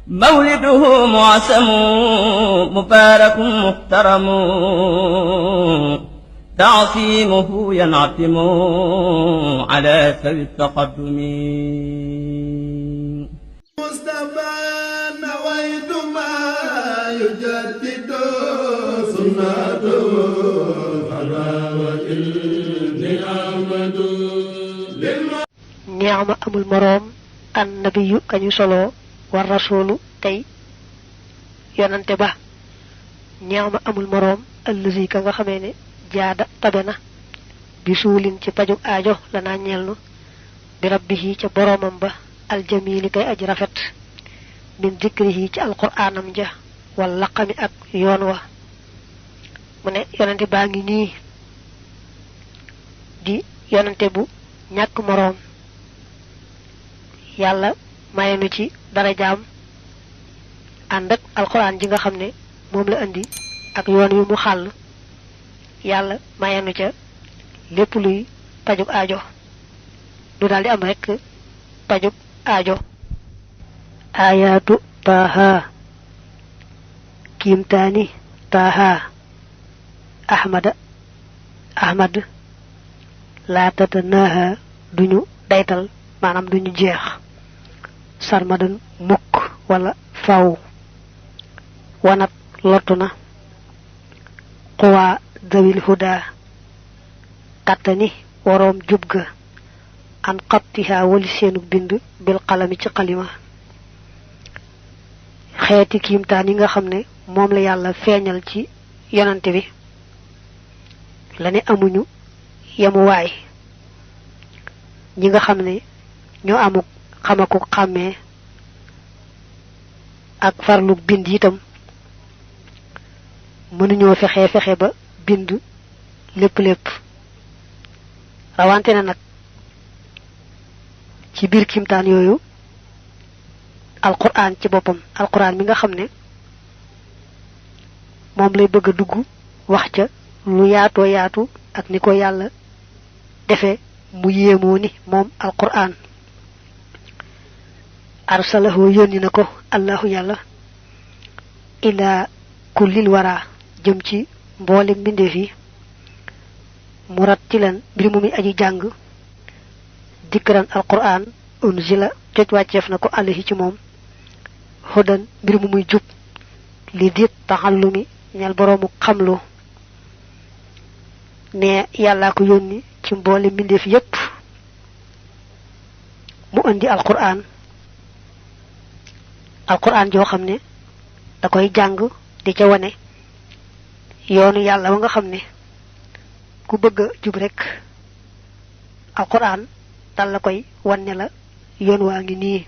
مولده معسم مبارك محترم تعصيمه ينعتم على ذوي التقدم مصطفى نويت ما يجدد سنته حلاوة النعمة ni'ma amul moroom an nabiyu kañu solo war rasulu tey yonante ba ni'ma amul moroom allazi ka nga xamee ne jaada tabe na bi suulin ci paju aajo la naa ñeel nu bi rabbihi ca boroomam ba aljamili kay aji rafet min dikrihi ci alquraanam ja wal laqami ak yoon wa mu ne yonante baa ngi nii di yonante bu ñàkk moroom yàlla mayenu ci darajaam ànd ak alxuraan ji nga xam ne moom la andi ak yoon wi mu xàll yàlla mayenu ca lépp luy pajug aajo du daldi am rekk pajug aajo ayaatu taaha kiimtaani taaha ahmad laa tatanaaha duñu daytal maanaam duñu jeex sarmadan mukk wala faw wanat lottu na xuwaa dawil huda kattani waroom jub ga an xattihaa wali seenu bind bil xalami ci xalima xeeti kiimtaan yi nga xam ne moom la yàlla feeñal ci yonante bi la ne amuñu yemuwaay ñi nga xam ne ñoo amuk xamaku xàmmee ak farlu bind itam mënuñoo fexe ba bind lépp rawante na nag ci biir kimtaan yooyu alquran ci boppam alquran mi nga xam ne moom lay bëgg a dugg wax ca lu yaatoo yaatu ak ni ko yàlla defe mu yéemoo ni moom alquran arsalahu yónni na ko allahu yàlla ila kullil wara jëm ci mboolem mbindeef yi murattilan mbir mu muy aji jàng dikran alquran unzila joj wàcceef na ko alayhi ci moom hudan mbir mu muy jub li dit taxallumi ñal boroomu xamlu ne yàllaa ko yónni ci mboolem mbindeef yépp mu indi alquran joo xam ne da koy jàng di ca wane yoonu yàlla wa nga xam ne ku bëgg a jub rekk alquran dal la koy wane la yoon waa ngi nii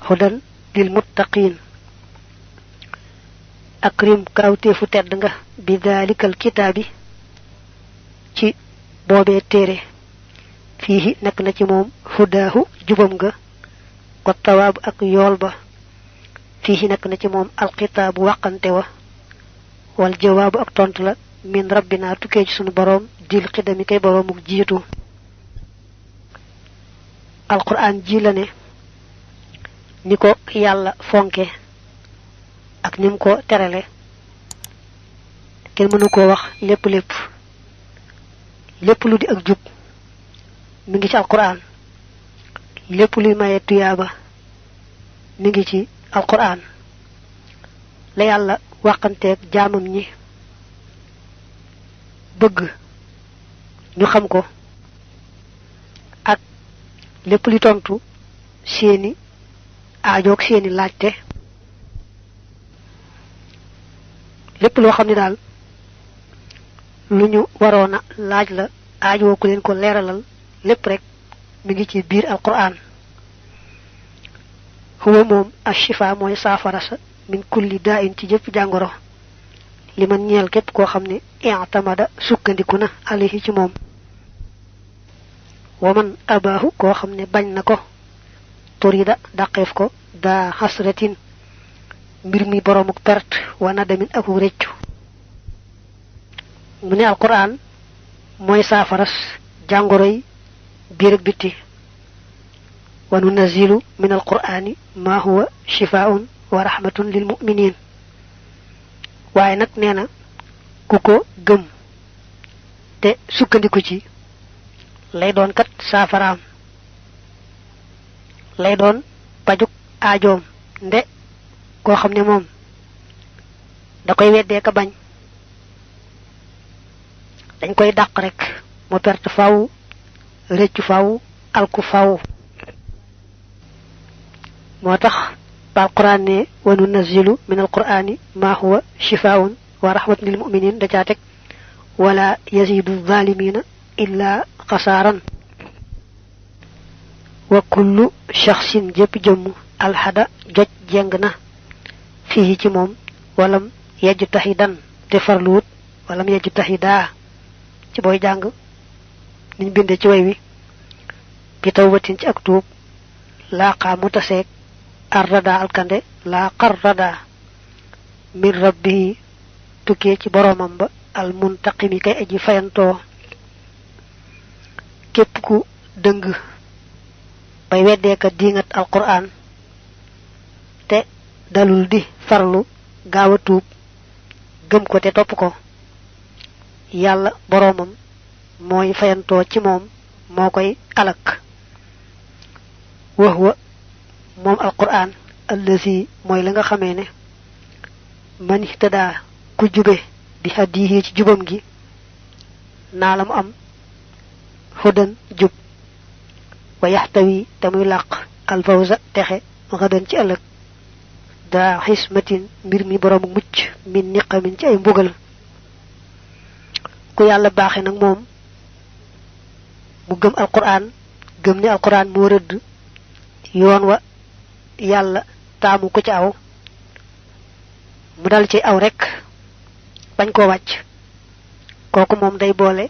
hudan lil muttaqin akrim kawteefu tedd nga bi daalikal kitaabi ci boobee téere fii nekk na ci moom hudaahu jubam nga ko tawaabu ak yool ba fii nekk na ci moom alxitaabu wàqante wa wal jawaabu ak tontu la min rabbina tukkee ci sunu boroom dil xidami kay boroomuk jiitu alquran ji la ne ni ko yàlla fonke ak ni mu ko terale kenn mënu koo wax lépp lu di ak jub mi ngi ci alquran lépp luy maye tuyaaba mi ngi ci alquran la yàlla waxanteeg jaamam ñi bëgg ñu xam ko ak lépp li tontu seeni aajoog seeni laajte lépp loo xam ne daal lu ñu waroon a laaj la aajoo ku leen ko leeralal lépp rek mi ngi ci biir alquran huwa moom ashifa mooy saafara sa min kulli daa in ci jëpp jàngoro li man ñeel képp koo xam ne i'tamada sukkandiku na alayhi ci moom wa man abaahu koo xam ne bañ na ko turida dàqeef ko daa xasratin mbir mi boroomuk perte wa nadamin aku réccu mu ne alquran mooy saafaras jàngoro yi biir ak bitti wa nunazzilu min alqur'ani ma huwa shifaa'un wa rahmatun lil mu'minin waaye nag nee na ku ko gëm te sukkandiku ci lay doon kat saafaraam lay doon pajuk aajoom nde koo xam ne moom da koy weddee ka bañ dañ koy dàq rek mu perte faw rëccu faw alku faw moo tax alquran ne wa nunazzilu min alqurani ma huwa shifaa'un wa rahmatun lil mu'minin da caa teg wala yazidu zalimina illa xasaaran wa kullu shaxsin jëpp jëmm alxada joj jeng na fii ci moom walam yejju taxidan te farluwut walam yejju taxidaa ci booy jàng niñ binde ci way wi bi tawbatin ci ak tuub laaqa mu taseeg arrada alkande laa qarrada min rabbihi tukkee ci boroomam ba al muntaqimi kay aji fayantoo képp ku dëng bay weddeeka diingat alquran te dalul di farlu gaaw a tuub gëm ko te topp ko yàlla boroomam mooy fayantoo ci moom moo koy alak wax moom alquran allazi mooy la nga xamee ne man ihtada ku jube bi hadihi ci jubam gi naa la mu am hudan jub wa yaxtawi te muy làq alfawza texe xadan ci ëllëg daa xismatin mbir mi boroomu mucc min niqamin ci ay mbugal ku yàlla baaxe nag moom mu gëm alquran gëm ni alquran moo rëdd yoon wa yàlla taamu ko ci aw mu dal ci aw rek bañ koo wàcc kooku moom day boole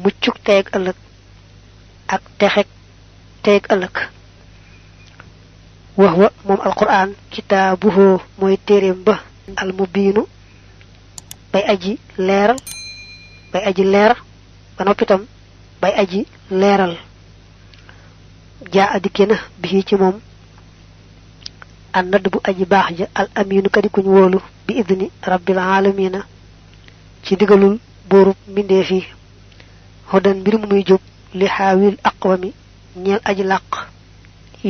muccuk teeg ëllëg ak texeg teeg ëllëg wax wa moom alquran kitaabuhu mooy téeréem ba almubiinu bay aji leeral bay aji leer ba noppitam bay aji leeral jaa addikke na bi ci moom an nadd bu aji baax ja al aminu kadi kuñ wóolu bi idni rabbil alamina ci digalul buurub mbindee fi hudan mbir mu muy jub li xaawil aqwami ñeel aji làq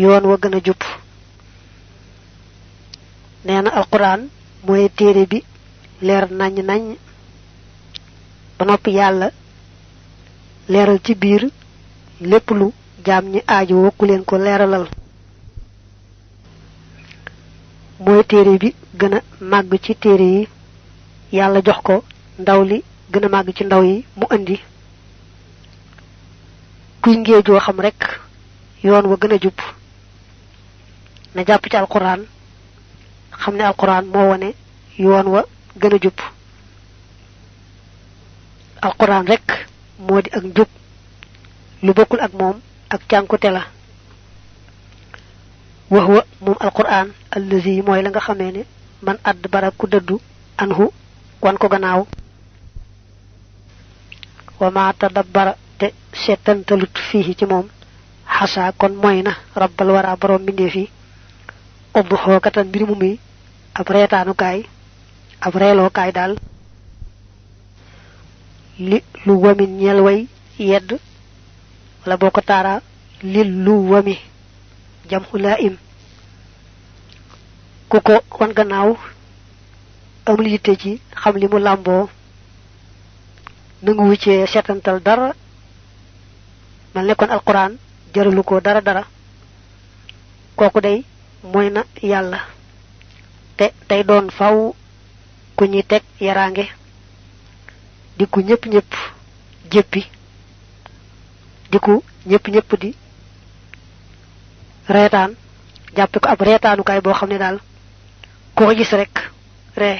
yoon wa gën a jub nee na alquran mooy téere bi leer nañ nañ ba noppi yàlla leeral ci biir lépp lu jaam ñi aajo wokku leen ko leeralal mooy téere bi gën a màgg ci téere yi yàlla jox ko ndaw li gën a màgg ci ndaw yi mu indi kuy ngéejoo xam rek yoon wa gën a jub na jàpp ci alquran xam ne alquran moo wone yoon wa gën a jub alquran rek moo di ak njub lu bokkul ak moom ak cànkute la wax wa moom alquran allazi mooy la nga xamee ne man add bara ku dëddu anhu wan ko gannaaw wa ma tadabbara te seetantalut fii ci moom xasaa kon mooy na rabbal wara borom mbindee fi ubbu xookatan mbir mu muy ab reetaanukaay ab reelookaay daal li lu wamin ñeel way yedd wala boo ko taara lil lu wami jam xulaa im ku ko wan gannaaw amul yitte ci xam li mu làmboo nangu wuccee seetantal dara mel ne kon alquran jëralu ko dara kooku day mooy na yàlla te tey doon faw ku ñuy teg yaraange di ku ñëpp jéppi di ku ñëpp di reetaan jàppe ko ab reetaanukaay boo xam ne daal koo ko gis rek ree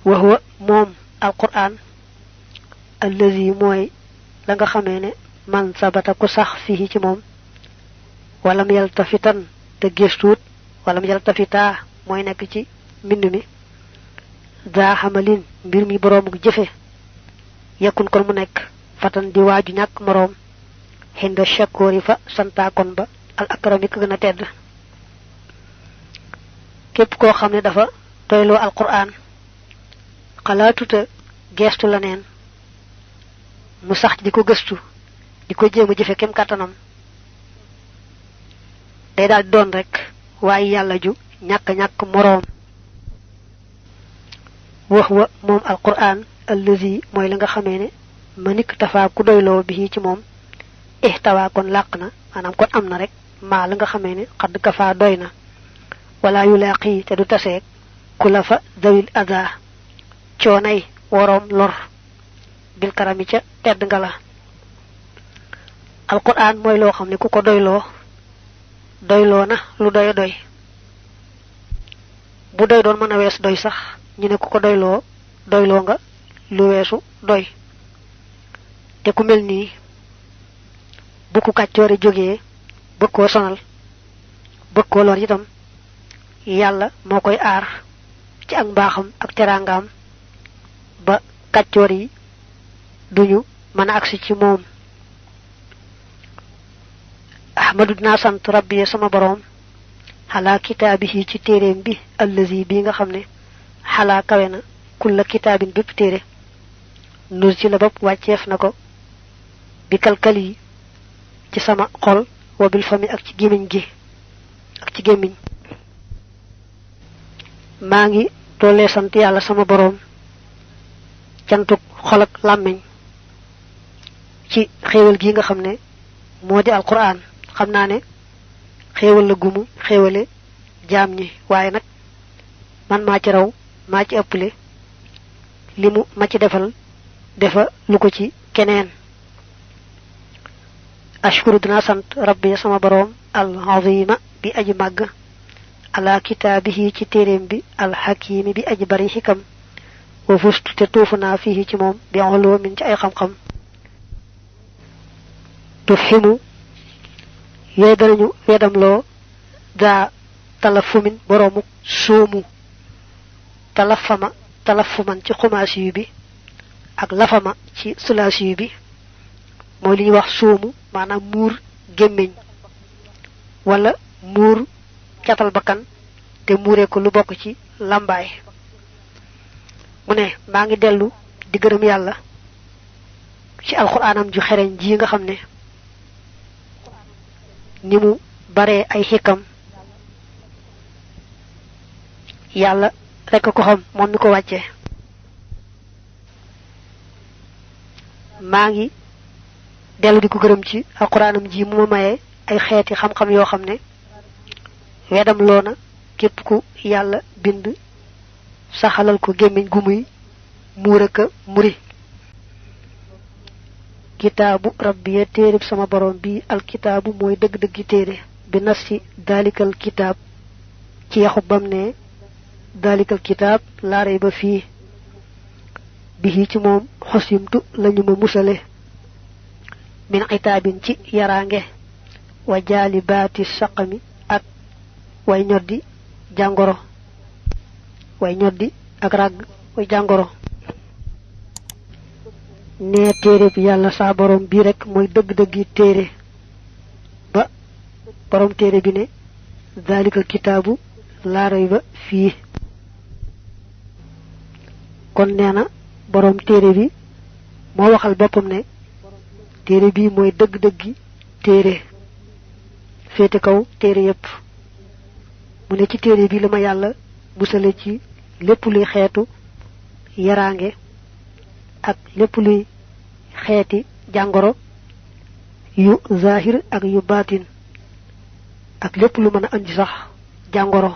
wa huwa moom alquran allazi mooy la nga xamee ne man sabata ku sax fii ci moom walam yaltafitan te gestuut walam yaltafitaa mooy nekk ci mbind mi daa xamalin mbir mi boroomu jëfe yekkun kon mu nekk fatan di waaju ñàkk moroom hinda shakori fa santaakon ba al akrami ka gën a tedd képp koo xam ne dafa doyloo alquran xalaatuta geestu la neen mu sax di ko gëstu di ko jéem a jëfe kem kàttanam day daal di doon rek waaye yàlla ju ñàkk moroom wax wa moom alquran allazi mooy la nga xamee ne manik tafaa ku doyloo bi ci moom ihtawa kon làq na maanaam kon am na rek maa la nga xamee ne xadd kafaa doy na wala yu laaqi te du taseeg ku la fa dawil ada coonay woroom lor bil karami ca tedd nga la alquran mooy loo xam ne ku ko doyloo na lu doy doy bu doy doon mën a wees doy sax ñu ne ku ko doyloo nga lu weesu doy te ku mel nii bu ku kàccoore jógee bëgg koo sonal bëgg koo lor itam yàlla moo koy aar ci ak mbaaxam ak teraangaam ba kàccoor yi duñu mën a agsi ci moom ahmadu dinaa sant rabbi sama boroom xalaa kitaabihi ci téeréem bi allazi bi nga xam ne xalaa kawe na kulla kitaabin bépp téere nus ci la bopp wàcceef na ko bi kalkal yi ci sama xol wabil fami ak ci gémmiñ gi ak ci gémmiñ maa ngi doolee sant yàlla sama boroom cantuk xol ak làmmiñ ci xéewal gi nga xam ne moo di alquran xam naa ne xéewal la gumu xéewale jaam ñi waaye nag man maa ci raw maa ci ëpple li mu ma ci defal defa lu ko ci keneen ashkuru dinaa sant rabbi sama boroom al azima bi aji màgg ala kitaabihi ci téeréem bi al hakimi bi aji bari xikam wa fustu te tuufu naa fii ci moom bi xoloo min ci ay xam-xam tufhimu yooyu danañu weddamloo daa talafumin boroomu soomu talafuman ci xumaasi yu bi ak lafama ci sulaasi yu bi mooy li ñuy wax soomu maanaam muur gémmiñ wala muur catal bakkan te muuree ko lu bokk ci làmbaay mu ne maa ngi dellu di gërëm yàlla ci alxuraanam ju xereñ ji nga xam ne ni mu baree ay xikam yàlla rekk ko xam moom mi ko wàccee maa ngi dellu di ko gërëm ci alxuraanam ji mu ma mayee ay xeeti xam-xam yoo xam ne wedam loona képp ku yàlla bind saxalal ko gémmiñ gu muy muur aka muri kitaabu rabbiya téereb sama borom bi alkitaabu mooy dëgg-dëggi téere bi nafsi daalikal kitaab ci yaxu bam ne daalikal kitaab laaray ba fii bi ci moom xosimtu lañu ma musale min itaabin ci yaraange wa jaali baati saqami ak way ñoddi jàngoro way ñoddi ak ràgg way jàngoro nee téere bi yàlla saa borom bii rek mooy dëgg-dëggi téere ba borom téere bi ne daalikal kitaabu laaray ba fii kon nee na borom téere bi moo waxal boppam ne téere bii mooy dëgg-dëggi téere féete kaw téere yépp mu ne ci téere bi la ma yàlla musale ci lépp luy xeetu yaraange ak lépp luy xeeti jàngoro yu zahir ak yu baatin ak lépp lu mën a andi sax jàngoro